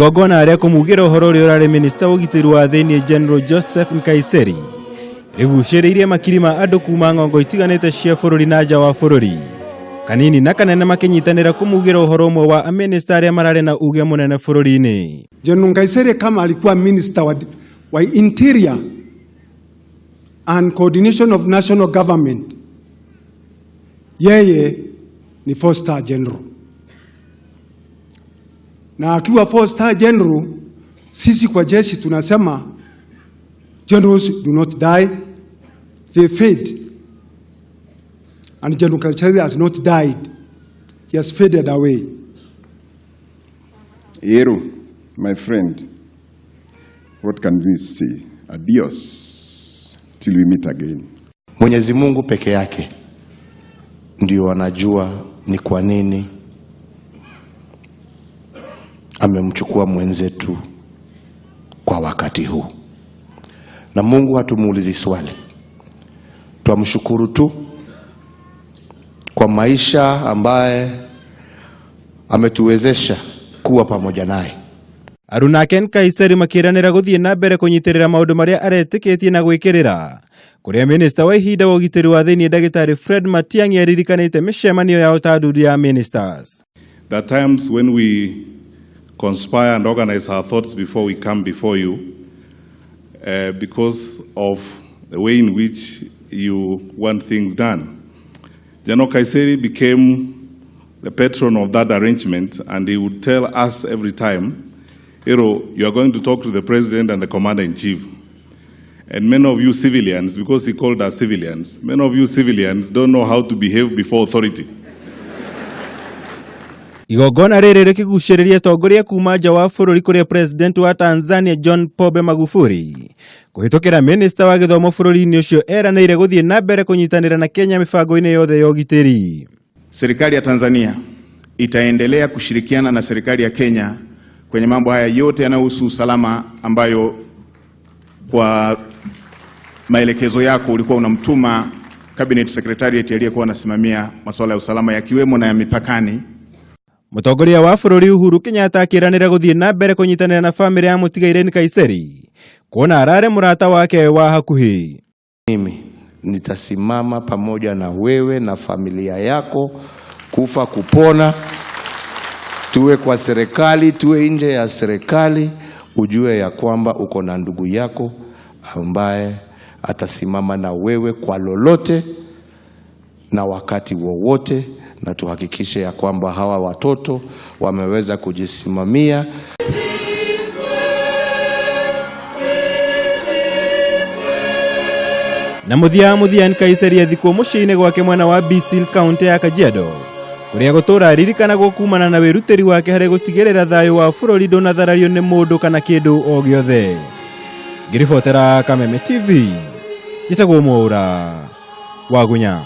Igongona rĩa kũmugĩra ũhoro ũrĩa ũrarĩ minista wa ũgitĩri wa thĩinĩ General Joseph Nkaissery rĩgucĩrĩirie makiri ma andũ kuma ng'ongo itiganĩte cia bũrũri na nja wa bũrũri. Kanini na kanene makĩnyitanĩra kũmugĩra ũhoro ũmwe wa amĩnĩsta arĩa mararĩ na uge mũnene bũrũri-inĩ. General Nkaissery kama alikuwa minister wa Interior and Coordination of National Government, yeye ni 4-star general. Na akiwa 4-star general, sisi kwa jeshi tunasema generals do not die, they fade. And General Nkaissery has not died, he has faded away. Eru, my friend, what can we say? Adios, till we meet again. Mwenyezi Mungu peke yake ndio anajua ni kwa nini amemchukua mwenzetu kwa wakati huu. Na Mungu hatumuulizi swali. Twamshukuru tu kwa maisha ambaye ametuwezesha kuwa pamoja naye. Aruna ake Nkaissery makĩranĩra gũthiĩ na mbere kũnyitĩrĩra maũndũ marĩa aretĩkĩtie na gwĩkĩrĩra kũrĩa minista wa ihinda wa ũgitĩri wa thĩinĩ ndagĩtarĩ Fred Matiang'i aririkanĩte mĩcemanio yao ta ndundu ya ministers. There are times when we conspire and organize our thoughts before we come before you, because of the way in which you want things done. General Nkaissery became the patron of that arrangement, and he would tell us every time, Hero, you are going to talk to the president and the commander-in-chief. And many of you civilians, because he called us civilians, many of you civilians don't know how to behave before authority. Igongona rĩrĩ rĩkĩgucĩrĩria atongoria kuma nja wa bũrũri kũrĩa president wa Tanzania John Pombe Magufuli kũhĩtũkĩra minista wa gĩthomo bũrũri-inĩ ũcio eranĩire gũthiĩ na mbere kũnyitanĩra na Kenya mĩbango-inĩ yothe ya ũgitĩri. Serikali ya Tanzania itaendelea kushirikiana na serikali ya Kenya kwenye mambo haya yote yanayohusu usalama ambayo kwa maelekezo yako ulikuwa unamtuma Cabinet Secretariat aliyekuwa anasimamia masuala ya usalama yakiwemo na ya mipakani. Mũtongoria wa bũrũri Uhuru Kenyatta akĩranĩra gũthiĩ na mbere kũnyitanĩra na bamĩrĩ ya mũtigairĩ Nkaissery kuona ararĩ mũrata wake wa hakuhĩ. Mimi nitasimama pamoja na wewe na familia yako kufa kupona, tuwe kwa serikali tuwe nje ya serikali, ujue ya kwamba uko na ndugu yako ambaye atasimama na wewe kwa lolote na wakati wowote, na tuhakikishe ya kwamba hawa watoto wameweza kujisimamia. Na mũthia mũthia Nkaissery athikwo mũciĩ-inĩ gwake mwena wa Bisil kaunti ya Kajiado kũrĩa gũtũũra aririkanagwo kumana na wĩrutĩri wake harĩ gũtigĩrĩra thayũ wa bũrũri ndũnatharario nĩ mũndũ kana kĩndũ o gĩothe. Ngĩribotera Kameme TV, njĩtagwo Mwaũra Wagunya.